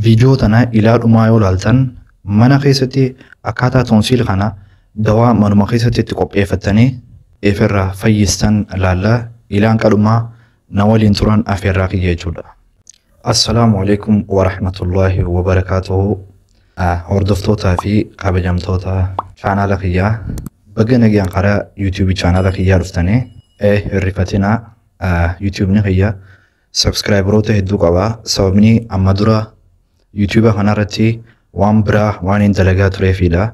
Viidiyoo tana ilaa dhumaa yoo ilaaltan mana keessatti akkaataa tonsiil kana dawaa manuma keessatti itti qopheeffattanii ifirraa fayyistan laallaa ilaan qadhumaa na waliin turan afeerraa kiyya jechuudha. Assalaamu alaikum warahmatullaahi wabarakaatuhu. Hordoftootaa fi kabajamtoota chaanaala kiyyaa, baga nagaan karaa yuutuubii chaanaala kiyyaa dhuftanii. Hirrifatinaa, yuutuubni kiyya sabskraayibaroota hedduu qaba. Sababni amma dura yuutuuba kanarratti waan biraa waan hin dalagaa tureefidha.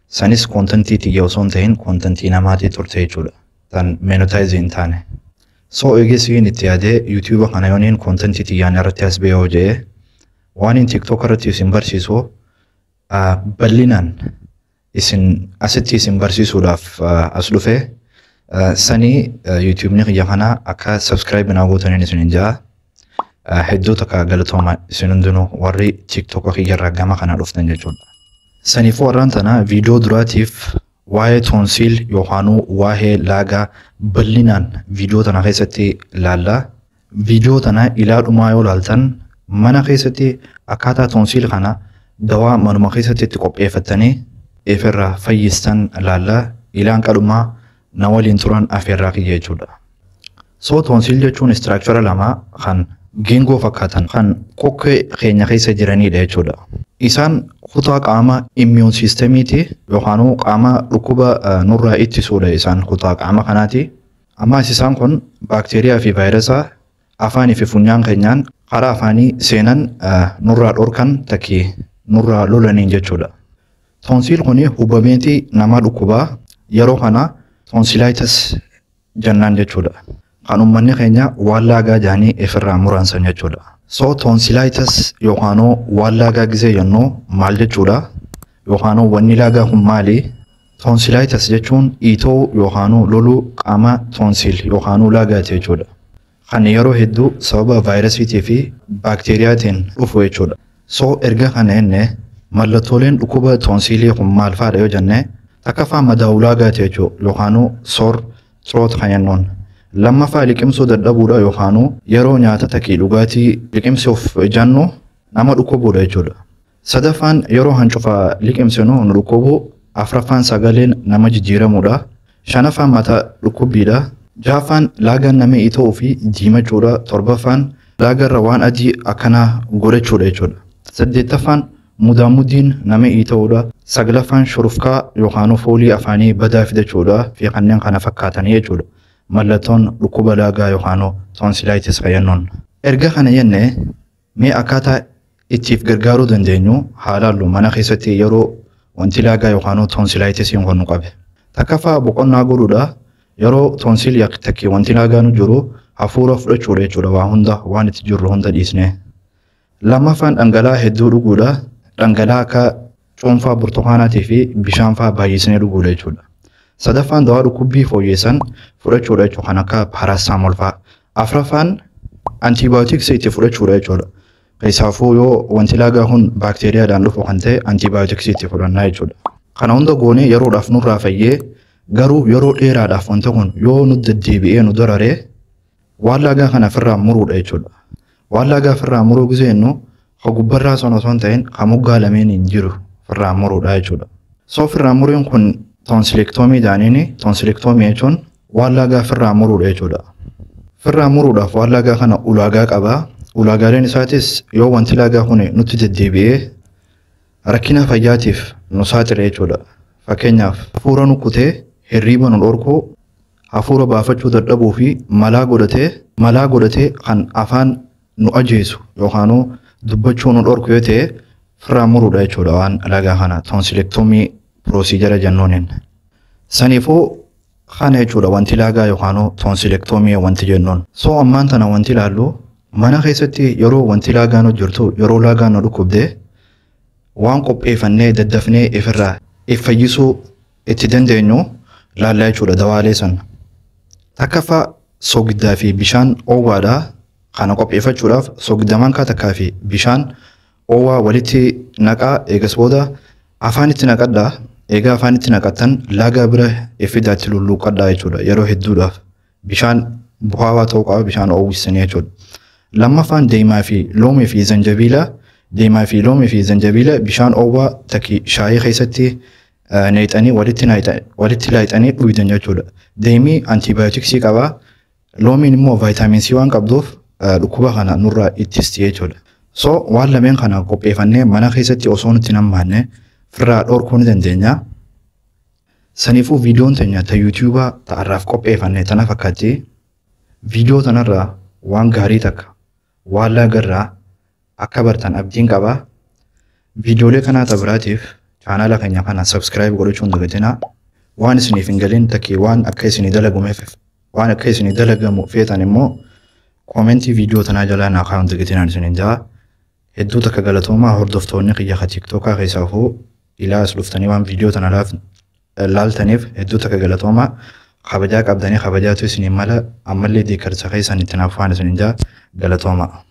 Sanis koontantii tiyya osoo hin ta'in koontantii namaatii turte jechuudha. Tan monetize hin taane. So eegesiin itti yaadee yuutuuba kana yooniin koontantii tiyyaan irratti as ba'ee hojjee waan hin TikTok irratti isin barsiisu bal'inaan isin asitti isin barsiisuudhaaf as dhufe. Sanii yuutuubni kiyya kana akka subscribe naa gootaniin isin hin ja'a. Hedduu takka galatooma isin hundinuu warri TikTok kiyyarraa gama kana dhuftan jechuudha. Saniifuu warraan tana viidiyoo duraatiif waa'ee tonsiil yookaanuu waa'ee laagaa bal'inaan viidiyoo tana keessatti laallaa. Viidiyoo tana ilaa dhumaa yoo ilaaltan mana keessatti akkaataa tonsiil kana dawaa manuma keessatti itti qopheeffattanii ifirraa fayyistan laallaa ilaan qadhumaa na waliin turan afeerraa kiyya jechuudha. So tonsiil jechuun istiraakchara lama kan geengoo fakkaatan kan kokkee keenya keessa jiranidha jechuudha. Isaan kutaa qaama immiyuun siistemiiti yookaanuu qaama dhukkuba nurraa ittisuudha isaan kutaa qaama kanaati. Ammas isaan kun baakteeriyaa fi vaayirasa afaanii fi funyaan keenyaan karaa afaanii seenan nurraa dhorkan takkii nurraa lolaniin jechuudha. Tonsiil kun hubameetii nama dhukkubaa yeroo kana tonsilaayitas jennaan jechuudha. Kan uummanni keenya waan laagaa jedhanii ifirraa muransan jechuudha. So tonsilaayitas yookaanuu waan laagaa gisee jennu maal jechuudha? Yookaanuu wanni laagaa kun maali? Tonsilaayitas jechuun iitoo yookaanuu loluu qaama tonsiil yookaanuu laagaati jechuudha. Kan yeroo hedduu sababa vaayirasiitii fi baakteeriyaatiin dhufu jechuudha. So erga kana jenne mallattooleen dhukkuba tonsiilii kun maal fa'aadha yoo jenne, takkaffaa madaa'uu laagaati jechuudha yookaanuu sore throat kan jennuun. Lammaffaa liqimsuu dadhabuudha yookaanuu yeroo nyaata takkii dhugaatii liqimsuuf jennu nama dhukkubuudha jechuudha. Sadaffaan yeroo hancufa liqimsinu nu dhukkubu. Afraffaan sagaleen nama jijjiiramuudha. Shanaffaan mataa dhukkubbiidha. Jahaffaan laagaan nama itoo fi diimachuudha. Torbaffaan laagarra waan adii akkanaa godhachuudha jechuudha. Saddeettaffaan mudaamudiin nama ita'uudha. Saglaffaan shurufkaa yookaanuu foolii afaanii badaa fidachuudha fi kanneen kana fakkaatanii jechuudha. Mallattoon dhukkuba laagaa yookaanuu tonsilaayitis jennuun. Erga kana jenne mee akkaataa ittiif gargaaruu dandeenyu haa ilaallu mana keessatti yeroo wanti laagaa yookaanuu tonsilaayitisiin kun nu qabe. Takkaffaa boqonnaa godhuudha. Yeroo tonsiil takkii wanti laagaa nu jiru hafuura fudhachuudha jechuudha, waa hunda waan itti jirru hunda dhiisnee. Lammaffaan dhangala'aa hedduu dhuguudha. Dhangala'aa akka cuunfaa burtukaanaatii fi bishaan fa'aa baay'isnee dhuguudha jechuudha. Sadaffaan dawaa dhukkubbii fooyyessan fudhachuudha jechuudha, kan akka paaraasitaamol fa'aa. Afraffaan antiibiyootiksii itti fudhachuudha jechuudha. Keessaafuu yoo wanti laagaa kun baakteeriyaadhaan dhufu kan ta'e antiibiyootiksii itti fudhannaa jechuudha. Kana hunda goonee yeroodhaaf nurraa fayyee garuu yeroo dheeraadhaaf wanti kun yoo nu deddeebi'ee nu dararee waan laagaa kana ofirraa muruudha jechuudha. Waan laagaa ofirraa muruu gisee jennu ka gubbarraa sana osoo hin ta'in ka moggaa lameen hin jiru ofirraa muruudha jechuudha. So ofirraa muruun kun tonsilektoomii jedhaniini. Tonsilektoomii jechuun waan laagaa ofirraa muruudha jechuudha. Ofirraa muruudhaaf waan laagaa kana ulaagaa qaba. Ulaagaaleen isaatis yoo wanti laagaa kun nutti deddeebi'ee rakkina fayyaatiif nu saaxile jechuudha. Fakkeenyaaf hafuura nu kutee hirriiba nu dhorkuu, hafuura baafachuu dadhabuu fi malaa godhatee kan afaan nu ajeesu yookaanuu dubbachuu nu dhorku yoo ta'e ofirraa muruudha jechuudha waan laagaa kana tonsilektoomii piroosiijara jennuuniin. Saniifuu kana jechuudha wanti laagaa yookaanuu tonsilektoomii wanti jennuun. So ammaan tana wanti ilaallu mana keessatti yeroo wanti laagaa nu jirtu, yeroo laagaa nu dhukkubdee waan qopheeffannee daddafnee ifirraa if fayyisuu itti dandeenyu laallaa jechuudha dawaalee sana. Takkaffaa soogiddaa fi bishaan oowwaadha. Kana qopheeffachuudhaaf soogidda maankaa takkaa fi bishaan oowwaa walitti naqaa, eegas booda afaanitti naqadhaa. Egaa afaanitti naqattan laagaa bira fidaatti lulluuqqadhaa jechuudha yeroo hedduudhaaf. Bishaan bu'aawaa ta'uu qaba, bishaan oowwisanii jechuudha. Lammaffaan deemaa fi loomii fi zanjabiila Deemaa fi loomii fi zanjabiila bishaan oowwaa takki shaayii keessatti neexanii walitti laayixanii dhugdan jechuudha. Deemii antiibiyootiksii qaba. Loomiin immoo vaayitaamin C waan qabduuf dhukkuba kana nurraa ittisti jechuudha. So waan lameen kana qopheeffannee mana keessatti osoo nutti hin hammaanne ofirraa dhorkuu ni dandeenya. Saniifuu viidiyoon teenya ta yuutuubaa ta'arraaf qopheeffanne tana fakkaatti. Viidiyoo tanarraa waan gaarii takka waan laagarraa akka bartan abdiin qaba. Viidiyoolee kanaa ta biraatiif chaanaala keenya kana subscribe godhachuu hin dagatinaa. Waan isiniif hin galin takkii waan akka isinii dalagumeef waan akka isinii dalagamu feetan immoo koomentii viidiyoo tanaa jalaa naa kaa'uu hin dagatinaan isiniin ja'a. Hedduu takka galatoomaa hordoftoonni kiyya ka tiktookaa keessaafuu ilaa as dhuftanii waan viidiyoo tana laaltaniif hedduu takka galatoomaa. Kabajaa qabdanii kabajaatu isiniin mala, ammallee deeggarsa keessan itti naaf waan isiniin ja'a, galatoomaa.